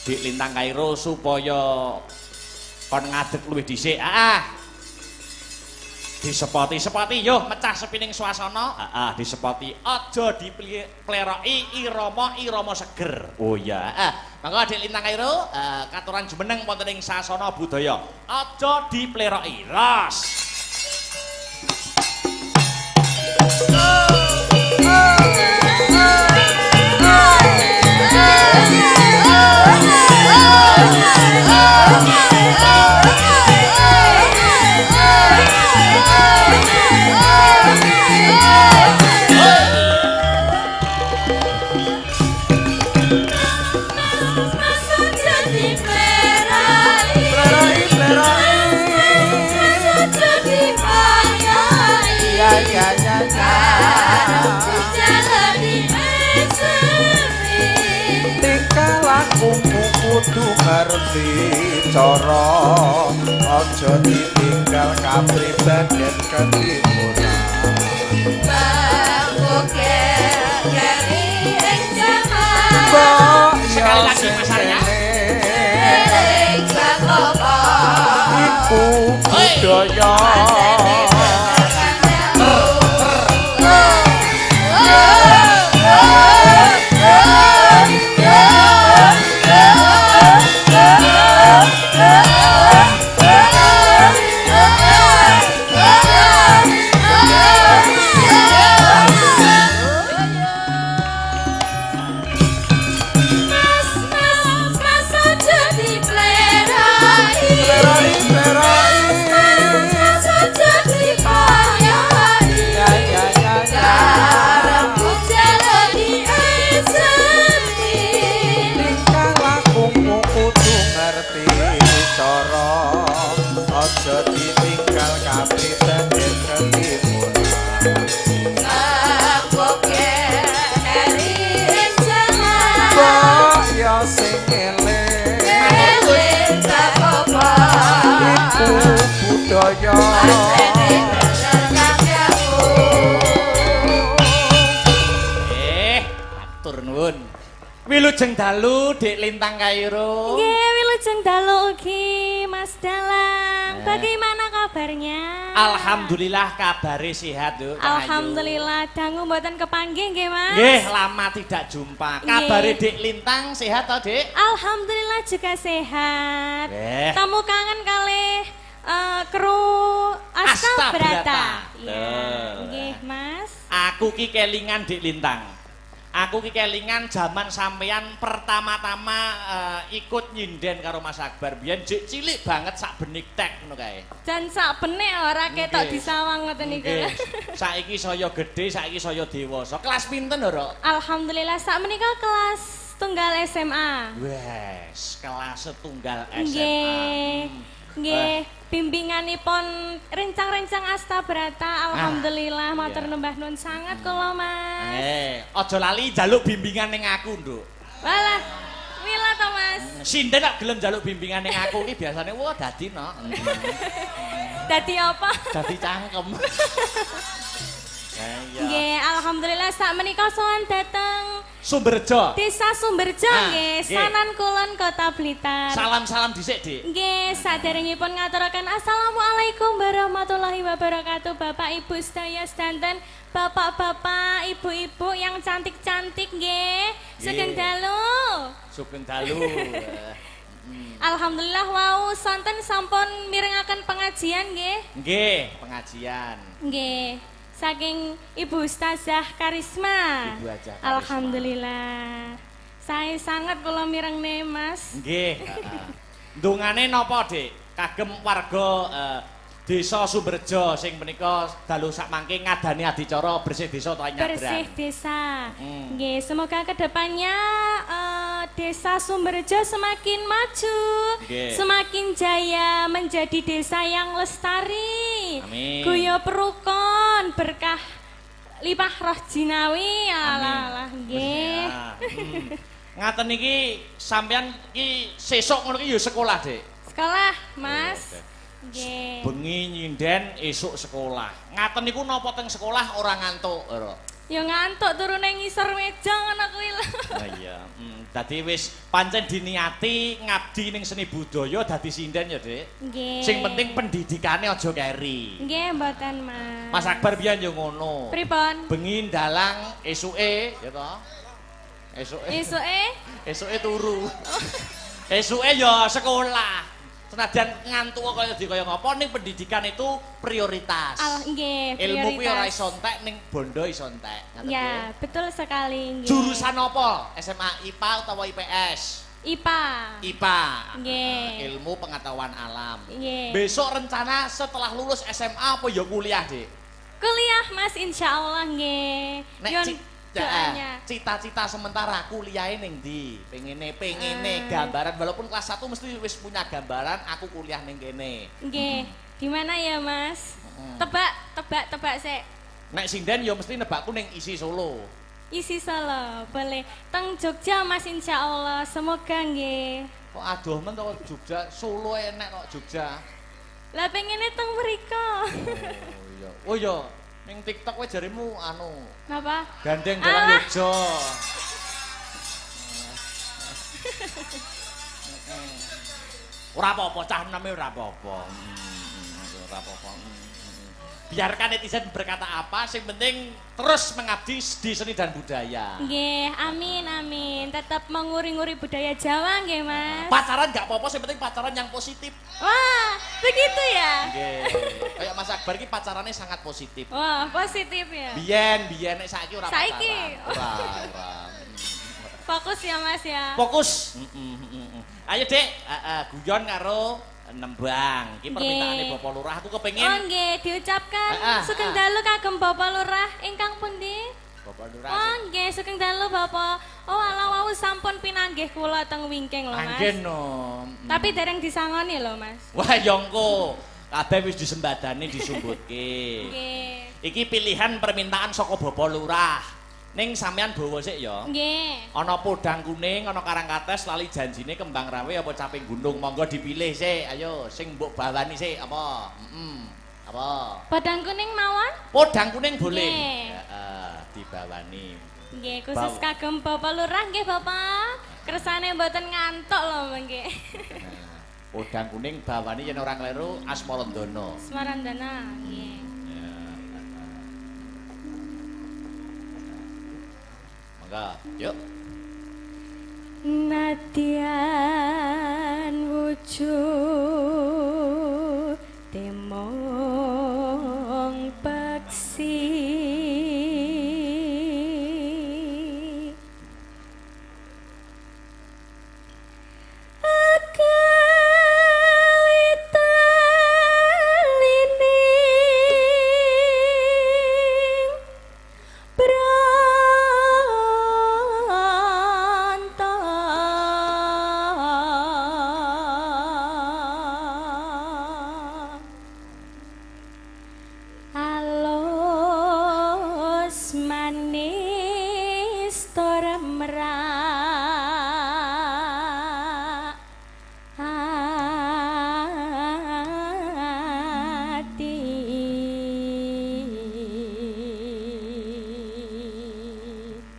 Dik Lintang Kairo supaya kon ngadeg luwih dhisik. Disepoti-sepoti yo mecah sepining suasana. Disepoti. Aja dipleroki irama-irama seger. Oh iya. Mangga Dik Lintang Kairo katuran jumeneng wonten ing sasana budaya. Aja dipleroki. Los. Kudu ngerti cara, aja ditinggal kapribaden ketimuran. Sekali lagi Mas Arya. Iku budaya. Matur nuwun. Wilujeng dalu Dik Lintang Kairo. Nggih, wilujeng dalu ugi Mas Dalang. Bagaimana kabarnya? Alhamdulillah kabare sehat, Nduk. Alhamdulillah, dangu mboten kepanggih nggih, Mas. Nggih, lama tidak jumpa. Kabare Dik Lintang sehat toh, Dik? Alhamdulillah juga sehat. Tamu kangen kalih kru Asta Brata. Iya, nggih, Mas. Aku ki kelingan Dik Lintang. Aku ki kelingan jaman sampean pertama-tama ikut nyinden karo Mas Akbar biyen jek cilik banget sak benik tek ngono kae. Jan sak benik ora ketok disawang ngoten niku. Saiki saya gedhe, saiki saya dewasa. Kelas pinten, Nduk? Alhamdulillah sak menika kelas tunggal SMA. Wes, kelas setunggal SMA. Nggih. Nggih, bimbinganipun rencang-rencang Asta Brata, alhamdulillah matur nembah nuwun sangat kula, Mas. Aja lali njaluk bimbingan ning aku, Nduk. Walah, mila to, Mas. Sinden nek gelem njaluk bimbingan ning aku iki biasane wah dadi no. Dadi apa? Dadi cangkem. Nggih, alhamdulillah sak menika sowan dateng Sumberjo. Desa Sumberjo nggih, Sanan Kulon Kota Blitar. Salam-salam dhisik, Dik. Nggih, saderengipun ngaturaken assalamualaikum warahmatullahi wabarakatuh Bapak Ibu sedaya sedanten, bapak-bapak, ibu-ibu yang cantik-cantik nggih. Sugeng dalu. Sugeng dalu. Alhamdulillah wau sonten sampun mirengaken pengajian nggih. Nggih, pengajian. Nggih. Saking Ibu Ustazah Karisma. Ibu Haja Karisma. Alhamdulillah. Saya sangat kula mirengne Mas. Nggih, heeh. Ndongane napa, Dik? Kagem warga Desa Sumberjo sing menika dalu sakmangke ngadani adicara bersih desa ta nyadran. Bersih desa. Nggih, semoga kedepannya Desa Sumberjo semakin maju, nggih, semakin jaya, menjadi desa yang lestari. Amin. Guyub rukun, berkah lipah roh jinawi. Alah alah nggih. Ngaten niki sampean iki sesuk ngono iki ya sekolah, Dik. Sekolah, Mas. Nggih. Bengi nyinden esuk sekolah. Ngaten niku napa teng sekolah ora ngantuk, ora? Ya ngantuk turu nang ngisor meja ngono kuwi lho. Lah iya. Dadi wis pancen diniati ngabdi ning seni budaya dadi sinden ya, Dik. Nggih. Sing penting pendidikane aja keri. Nggih, mboten, Mas. Mas Akbar biyen yo ngono. Pripun? Bengi ndalang esuke ya to. Esuke. Esuke? Esuke turu. Esuke ya sekolah. Senajan ngantuk kaya di kaya ngapa ning pendidikan itu prioritas. Nggih, prioritas. Ilmu kuwi ora iso entek ning bondo iso entek. Ya, betul sekali nggih. Jurusan apa? SMA IPA utawa IPS? IPA. IPA. Nggih. Ilmu pengetahuan alam. Nggih. Besok rencana setelah lulus SMA apa ya kuliah, Dik? Kuliah, Mas, insyaallah nggih. Nek cita-cita sementara kuliahe ning ndi? Pengene gambaran walaupun kelas 1 mesti wis punya gambaran aku kuliah ning kene. Nggih. Di mana ya, Mas? Tebak sik. Nek sinden ya mesti nebakku ning ISI Solo. ISI Solo, boleh. Teng Jogja, Mas, insyaallah. Semoga nggih. Kok adoh men to Jogja, Solo enek kok Jogja. Lah pengene teng mriko. Oh iya. Oh iya. Ning TikTok kowe jarimu anu. Napa? Gandeng dalang Jogja. Ora apa-apa, cah ename ora apa-apa. Ora apa-apa. Biarkan netizen berkata apa, sing penting terus mengabdi di seni dan budaya. Nggih, amin amin. Tetap menguri-nguri budaya Jawa nggih, Mas. Pacaran gak apa-apa, sing penting pacaran yang positif. Wah, begitu ya? Nggih. Kayak Mas Akbar iki pacarannya sangat positif. Wah, positif ya. Biyen nek saiki ora pacaran. Saiki. Ora, ora. Fokus ya, Mas ya. Fokus. Ayo, Dik, guyon karo nembang. Iki permintaane Bapak Lurah, aku kepengin. Oh nggih, diucapkan sugeng dalu kagem Bapak Lurah ingkang pundi? Bapak Lurah. Oh nggih, sugeng dalu Bapak. Oh alah wau sampun pinanggih kula teng wingking lho, Mas. Anggen no. Tapi dereng disangoni lho, Mas. Wah, ya engko. Kabeh wis disembadani disumbutke. Nggih. Iki pilihan permintaan saka Bapak Lurah. Ning sampean bawa sik ya. Nggih. Ana podang kuning, ana karangkates, lali janjine kembang rawe apa caping gunung. Monggo dipilih sik. Ayo sing mbok bawani sik apa? Apa? Podang kuning mawon? Podang kuning boleh. Heeh, dibawani. Nggih, khusus kagem Bapak Lurah nggih, Bapak. Kersane mboten ngantuk lho mengke. Podang kuning bawani yen ora kleru Asmarandana. Asmarandana, nggih. Yuk. Nadyan wujud temong peksi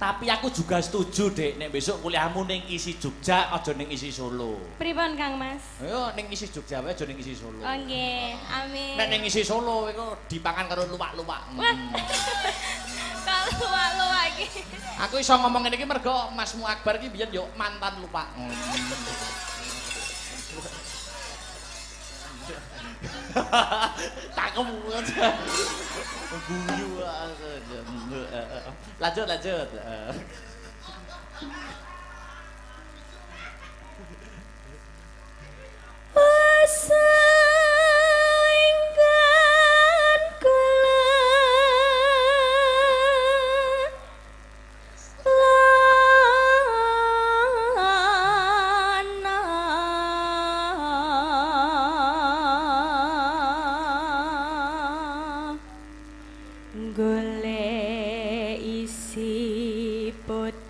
Tapi aku juga setuju, Dek, nek besok kuliahmu ning ISI Jogja aja ning ISI Solo. Pripun, Kang Mas? Ayo ning ISI Jogja wae aja ning ISI Solo. Oh nggih, amin. Nek ning ISI Solo iku dipangan karo luwak-luwak. Wah. Luwak-luwak iki. Aku iso ngomong ngene iki mergo Masmu Akbar iki biyen yo mantan lupak. Cakep banget. Guyu. Lanjut, lanjut. Pasainggan kula lana golek isi podang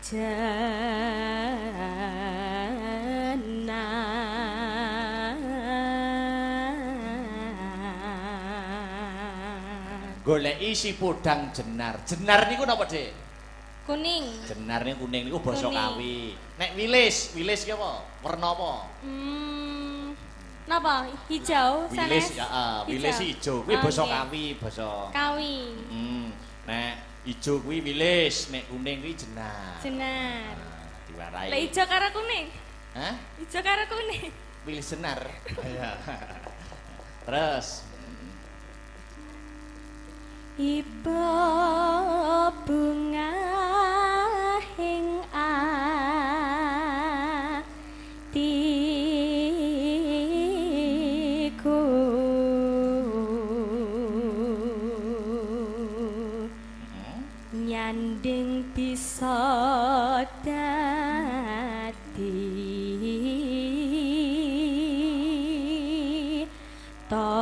jenar. Goleki si podang jenar. Jenar niku napa, Dik? Kuning. Jenar niku kuning niku basa Kawi. Nek wilis, wilis ki apa? Werna apa? Napa? Hijau Wilis sanes? ya, wilis ijo. Kuwi basa Kawi, basa Kawi. Nek ijo kuwi wilis, nek kuning kuwi jenar. Jenar. Nah, diwarai. Lah ijo karo kuning? Hah? Ijo karo kuning. Wilis jenar. Iya. Terus Ibu bunga ing atiku nyanding bisa dadi tombo.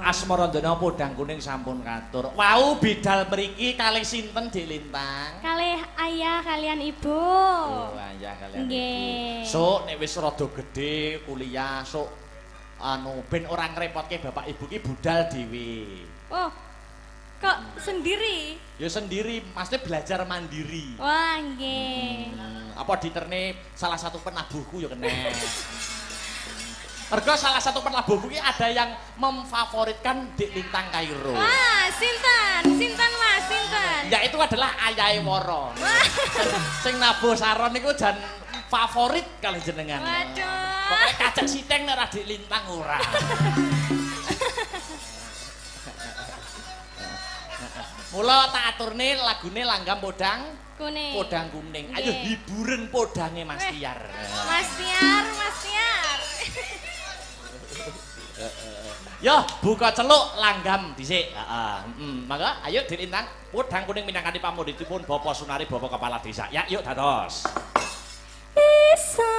Asmarandana podang kuning sampun katur. Wau bidal mriki kalih sinten Dik Lintang? Kalih ayah kalian ibu. Oh, ayah kalian ibu. Sok nek wis rada gedhe kuliah sok anu ben ora ngrepotke bapak ibu ki budal dhewe. Oh. Kok sendiri? Ya sendiri, maksudnya belajar mandiri. Wah, nggih. Apa diterne salah satu penabuhku ya kena. Mergo salah satu penabuhku ki ada yang memfavoritkan Dik Lintang Kairo. Wah, sinten? Sinten Mas, sinten? Ya itu adalah ayahe Woro. Sing nabuh saron niku jan favorit kali jenengan. Waduh. Pokoke kacek sitheng nek ora Dik Lintang ora. Mula tak aturne lagune langgam podang kuning. Podang kuning. Ayo hiburen podange Mas Tiar. Mas Tiar, Mas Tiar. Yo, buka celuk langgam dhisik. Heeh. Mangga ayo Dik Lintang, podang kuning minangkani pamundhutipun Bapak Sunari Bapak Kepala Desa. Ya, yuk dados. Iso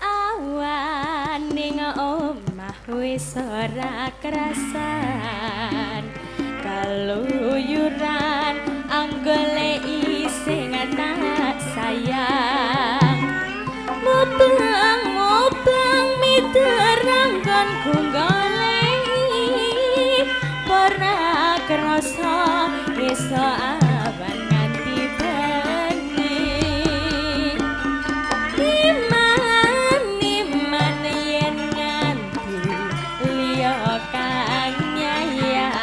awan ning omah wis ora kerasan. Keluyuran anggoleki sing tak sayang. Mubeng-mubeng miterang nggonku goleki. Ora krasa iso awan nganti bengi. Iman-iman yen nganti liya kang nyayang.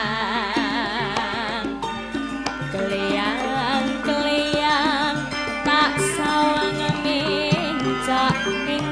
Kleyang-kleyang tak sawang mencak ing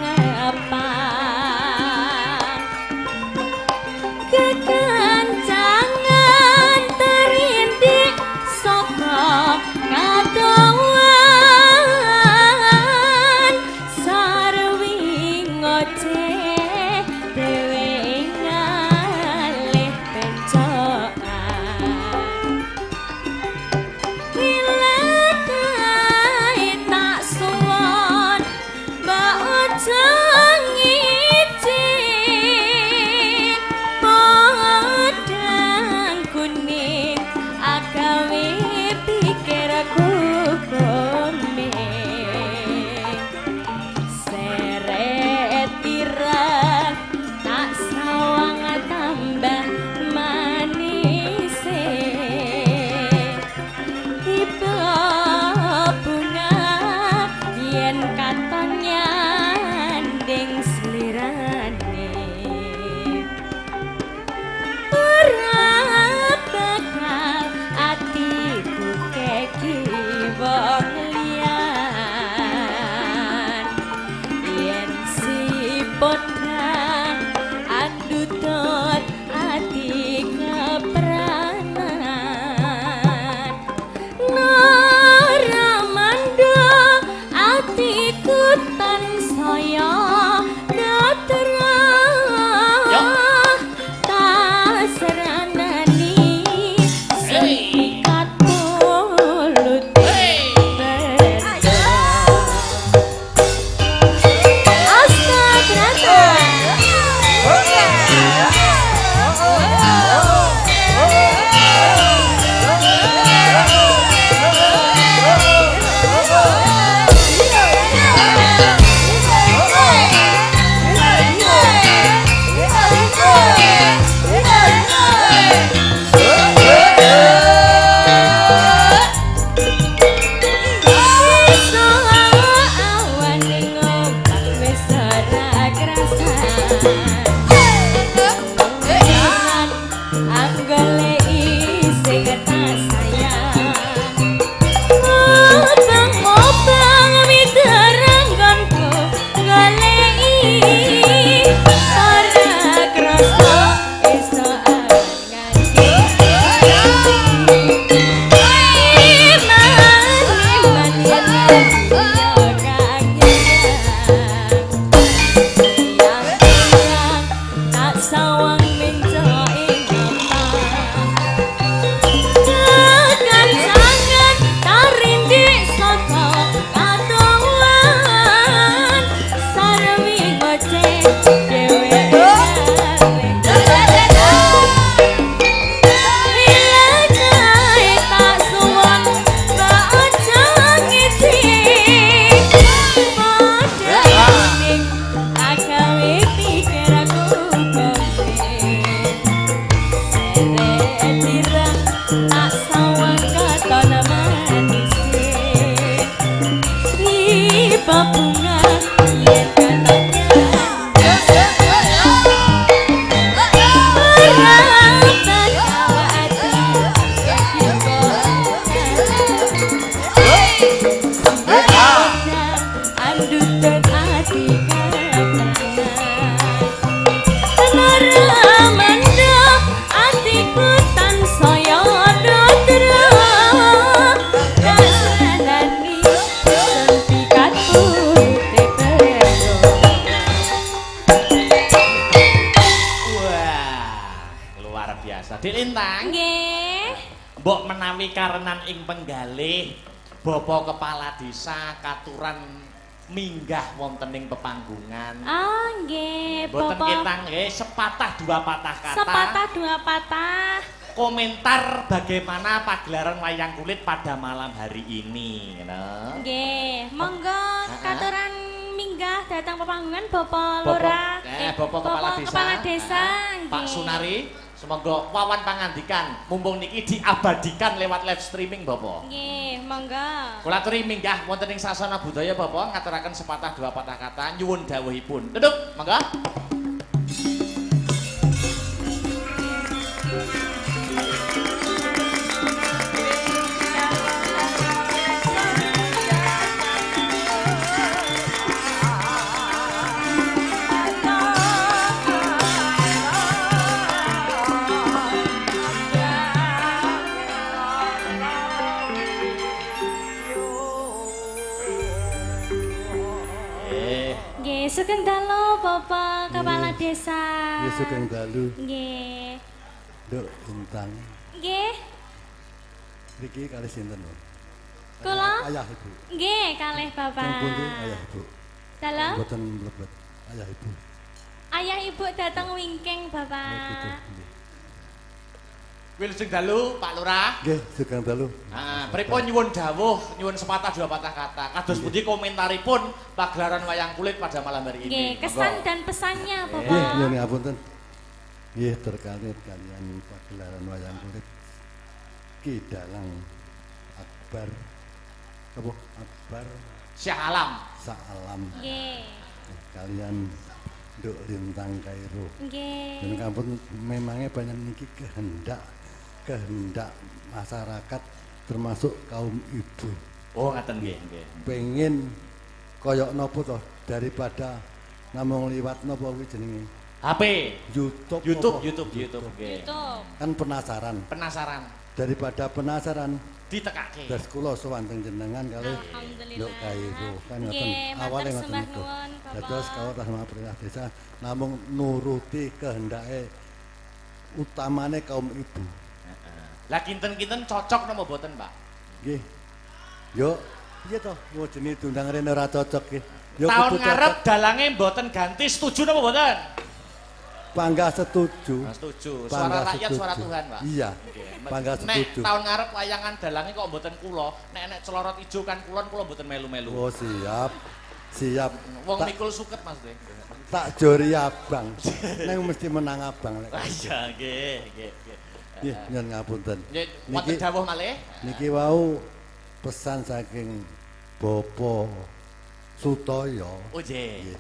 Mbok menawi karenan ing penggalih Bapak Kepala Desa katuran minggah wonten ing pepanggungan. Ah nggih, mboten ketang nggih sepatah dua patah kata. Sepatah dua patah. Komentar bagaimana pagelaran wayang kulit pada malam hari ini, ngono. Nggih, monggo katuran minggah datang pepanggungan Bapak Lurah, Bapak Kepala Desa. Kepala Desa, Pak Sunari. Semoga wawan pangandikan mumpung niki diabadikan lewat live streaming Bapak. Nggih, monggo. Kula aturi minggah wonten ing sasana budaya Bapak ngaturaken sepatah dua patah kata nyuwun dawuhipun. Duduk, monggo. Sugeng dalu Bapak Kepala Desa. Nggih, sugeng dalu. Nggih. Nduk Lintang. Nggih. Niki kalih sinten lho? Kula? Ayah Ibu. Nggih, kalih Bapak. Teng pundi ayah Ibu? Dalem? Mboten mlebet. Ayah Ibu. Ayah Ibu dateng wingking Bapak. Oh, gitu. Nggih. Wilujeng dalu Pak Lurah. Nggih, sugeng dalu. Heeh, pripun nyuwun dawuh, nyuwun sepatah dua patah kata. Kados pundi komentaripun pagelaran wayang kulit pada malam hari ini? Nggih, kesan dan pesannya Bapak. Nggih, nyuwun ngapunten. Nggih, terkait kalian pagelaran wayang kulit Ki Dalang Akbar apa? Akbar Syah Alam. Syah Alam. Nggih. Kalian Nduk Lintang Kairo. Nggih. Nyuwun ngapunten memangnya banyak niki kehendak masyarakat termasuk kaum ibu. Oh, ngaten nggih, nggih. Pengen koyok nopo toh daripada namung liwat nopo kuwi jenenge? HP, YouTube, YouTube, YouTube, nggih. Kan penasaran. Penasaran. Daripada penasaran ditekake. Das kula sowan teng jenengan kalih Nduk Kairo kan ngoten. Awale ngoten niku. Dados kawula tas perintah desa namung nuruti kehendake utamane kaum ibu. Lah kinten-kinten cocok napa mboten, Pak? Nggih. Yo, piye to? Yo jenenge diundang rene ora cocok iki. Yo taun ngarep dalange mboten ganti, setuju napa mboten? Bangga setuju. Nah, setuju. Suara rakyat, suara Tuhan, Pak. Iya. Bangga setuju. Nek taun ngarep wayangan dalange kok mboten kula, nek enek celorot ijo kan kulon kula mboten melu-melu. Oh, siap. Siap. Wong mikul suket Mas. Tak jori abang. Neng mesti menang abang lek. Iya, nggih, nggih, nggih. Nggih, nyuwun ngapunten. Niki dawuh malih. Niki wau pesan saking Bapak Sutoyo. Oh, nggih.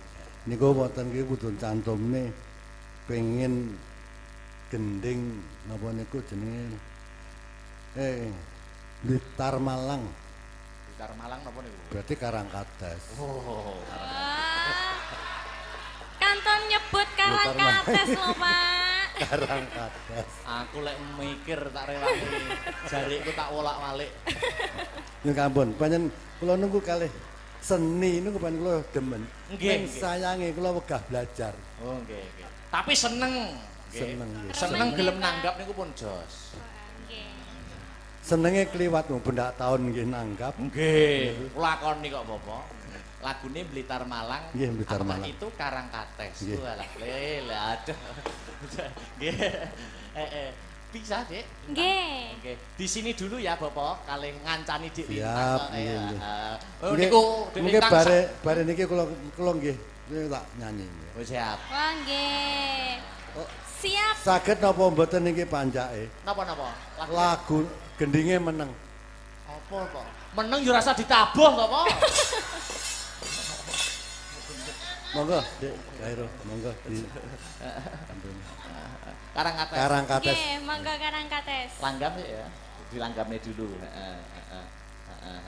Niku wonten iki kudu cantumne pengen gending napa niku jenenge Blitar Malang. Blitar Malang napa niku? Berarti Karangkates. Oh. Kanton nyebut Karangkates lho, Pak. Karangkates. Aku lek mikir tak rewangi jarikku tak wolak-walik. Nyuwun ampun, pancen kula nunggu kalih Seni niku pan kula demen. Nggih, Ning nggih. sayange kula wegah belajar. Oh nggih, nggih. Tapi seneng. Nggih. Seneng nggih. Seneng Nggih, gelem Pak. nanggap niku pun jos. Nggih. Senenge kliwat mung tahun nggih nanggap. Nggih, kula lakoni kok Bapak. Lagune Blitar Malang. Nggih, Blitar Apakah Malang. Itu Karangkates. Nggih. Walah, lele aduh. Nggih. Bisa, Dik? Nggih. Oke, di sini dulu ya Bapak, kalih ngancani Dik Siap, Lintang. nggih, nggih. Oh Nggih, niku Dik mungkin Lintang. bare niki kula kula nggih tak nyanyi nggih. Oh siap. Wah, nggih. Oh. Siap. Saged napa mboten niki panjake? Napa-napa? Lagu Lagu gendinge meneng. apa kok? Meneng yo rasa ditabuh to, Pak. Monggo, Dik Gairo, monggo di Karangkates. Karangkates. Nggih, monggo Karangkates. Langgam ya. Dilanggamne dulu. Heeh, heeh. Heeh.